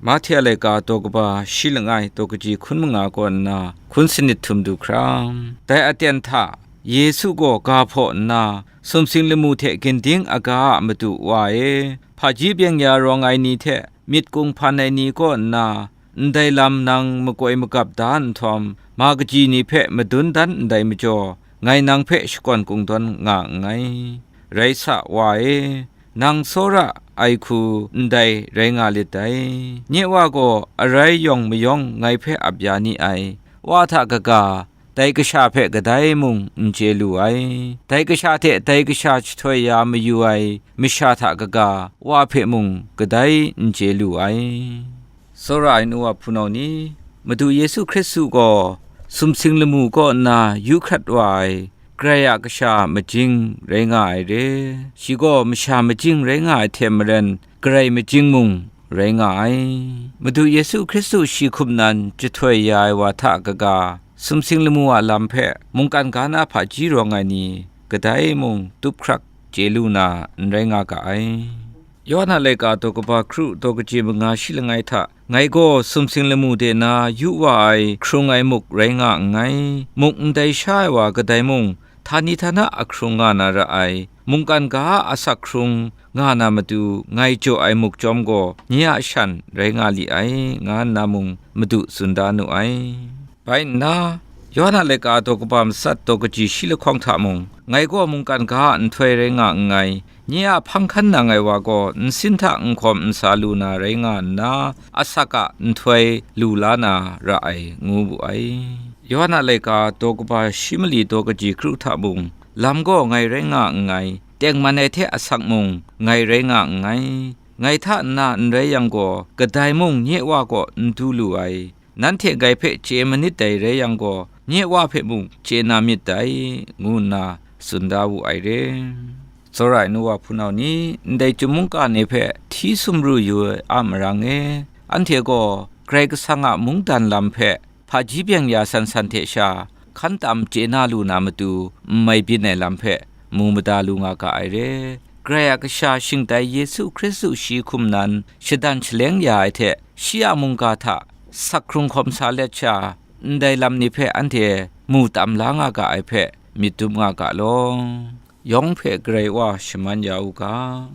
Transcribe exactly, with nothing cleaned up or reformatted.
Mahte a laika daw kaba shi langai daw kaji hkun manga kaw nna hkun sanit htum du hkra, dai aten hta Yesu gaw ga hpaw nna, sumsing lamu hte ginding aga a madu wa e, hpaji byeng ya rawng ai ni hte myit kunghpan ai ni kaw nna, ndai lam nang makoi magap da nhtawm, ma kaji ni hpe madun dan ndai majaw, ngai nang hpe shakawn kungdawn nga nngai. Rai sa, wa e, nang tsawra ai hku ndai rai nga lit dai. Nye Wa gaw arai yawng mayawng ngai hpe ap ya ni ai. Wa hta kaga, dai kasha hpe kadai mung n chye lu ai. Dai kasha hte dai kasha jahtoi ya mayu ai masha hta kaga, Wa hpe mung kadai n chye lu ai. Tsawra ai nu wa hpunau ni, Madu Yesu Hkristu gaw sumsing lamu kaw nna yu hkrat wa ai Karai a kasha majing rai nga ai re. Shi gaw masha majing rai nga ai hte maren, Karai majing mung rai nga ai. Madu Yesu Hkristu shi hkum nan jahtoi ya ai wa hta kaga, sumsing lamu a lam hpe mungkan ga na hpaji rawng ai ni kadai mung tup hkrak chye lu na n rai nga ga ai. Yawhan a laika daw kaba hkru daw kaji manga shi langai hta, ngai gaw sumsing lamu de na yu wa ai hkrung ai muk rai nga nngai. Muk ndai sha ai wa kadai mung, htani htana ahkrung nga na ra ai, mungkan ga a asak hkrung nga na matu ngai jaw ai muk chyawm gaw, nye a shan rai nga li ai, nga nna mung Madu tsun da nu ai. Bai nna, Yawhan a laika daw kaba matsat daw kaji shi lahkawng hta mung, ngai gaw mungkan ga a nhtoi rai nga nngai, nye a hpang hkan nang ai wa gaw nsin hta n hkawm n sa lu na rai nga nna, asak a nhtoi lu la na ra ai, ngu wu ai. Yawhan a laika daw kaba shi mali daw kaji hkru hta mung, lam gaw ngai rai nga nngai, tengman ai hte asak mung ngai rai nga nngai. Ngai hta nna n rai yang gaw, kadai mung nye Wa kaw n du lu ai. Nanhte ngai hpe chye manit dai rai yang gaw, nye Wa hpe mung chye na myit dai, ngu nna tsun da wu ai re. Tsawra ai nu wa hpunau ni, ndai chyum mungga ni hpe hti sumru yu ai a marang e, anhte gaw Karai Kasang a mungdan lam hpe hpaji byeng ya san san hte sha, hkan tam chye na lu na matu n mai byin ai lam hpe mu mada lu nga ga ai re. Karai a Kasha shingtai Yesu Hkristu shi hkum nan shadan shaleng ya ai hte, shi a mungga hta sak hkrung hkawm sa let sha, ndai lam ni hpe anhte mu tam la nga ga ai hpe myit dum nga ga law. Yawng hpe Karai Wa shaman ya u ga.